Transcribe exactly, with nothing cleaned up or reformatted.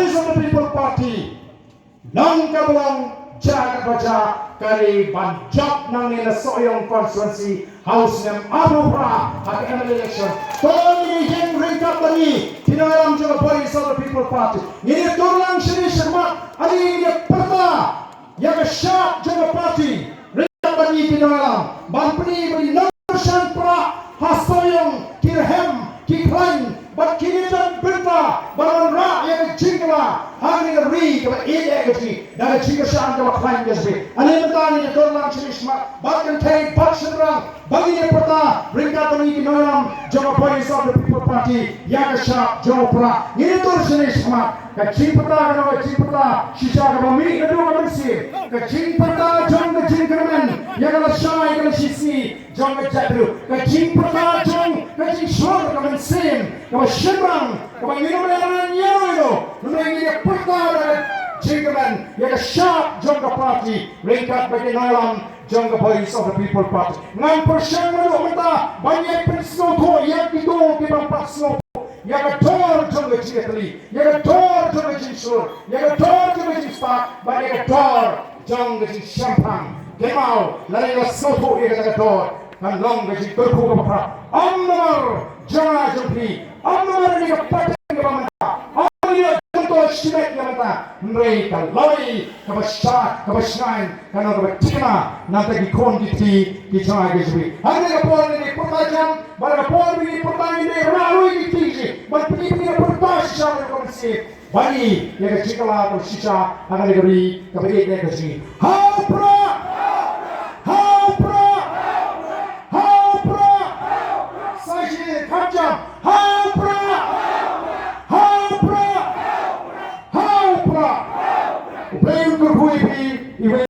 Voice of the People Party, nang ka ba long jaka ba jaka ka ri ban jop nangne na Sohiong constituency, ha u snem arphew phra ha ka M L A election. To ngin ïeng ryngkat bad ngi ki nongïalam jong ka Voice of the People Party. Ngin ïa tur lang shane shakhmat, ngin ïa pyrta ïa ka shap jong ka party ryngkat bad ngi ki nongïalam, ban pyni ba ngi nongkyrshan prah ha Sohiong, ki rhem, ki khlaiñ, bad kine ki don bynta ban wanrah ïa ka jingkylla ha kane ka ri kaba ïeit ka jong ngi da ka jingkyrshan kaba khlaiñ ka jong ngi. Hangne mynta ngin ïa tur lang shane shakhmat bad kynthei bad shynrang ba ngin ïa pyrta ryngkat bad ngi ki nongïalam jong ka Voice of the People Party ïa ka shap jong u prah. Ngin ïa tur shane shakhmat. Ka jingpyrta, ka long ka jingpyrta shisha kaba mih naduh ka mynsiem, ka jingpyrta jong ka jingkyrmen ïa ka lashai ka lashisngi jong ka jaitbynriew, ka jingpyrta jong ka jingshlur ka mynsiem kaba shynrang, kaba ngin ym lehrain ïa uno uno, hynrei ngin ïa pyrta da ka jingkyrmen ïa ka shap jong ka party ryngkat bad ki nongïalam jong ka Voice of the People Party. Ngan pyrshang naduh mynta ban ïa pynsngewthuh ïa kito ki bym pat sngewthuh ïa ka dor jong ka jingïatylli, ïa ka dor jong ka jingshlur, ïa ka dor jong ka jingstad, bad ïa ka dor jong ka jingshemphang. Kynmaw, lada ngi la sngewthuh ïa kata ka dor, kan long ka jingkyrkhu kaba khraw. Ym namar jong nga jong phi, ym namar ïa ka pateng kaba mynta, ym namar ïa jingto shimet ïa mynta, hynrei ka lawei kaba shai, kaba shngaiñ, ka long kaba thikna na bynta ki khun ki kti ki jong nga ki jong phi. Ha kane ka por ngin ïa pyrta jam, bad ha ka por ngin ïa pyrta ngin ïa rah ruh ïa ki kti ki jong ngi ban pyni, pyni ïa pyrta shisha ïa ka mynsiem ba ngi ïa ka jingkylla kaba shisha ha kane ka ri kaba ïeit ka jong ngi. Ha u prah! Ha u prah! Ha u prah! Sa shisien kham jam. Ha u prah! Ha u prah! Ha u prah! U Blei un kyrkhu ïa phi, iwei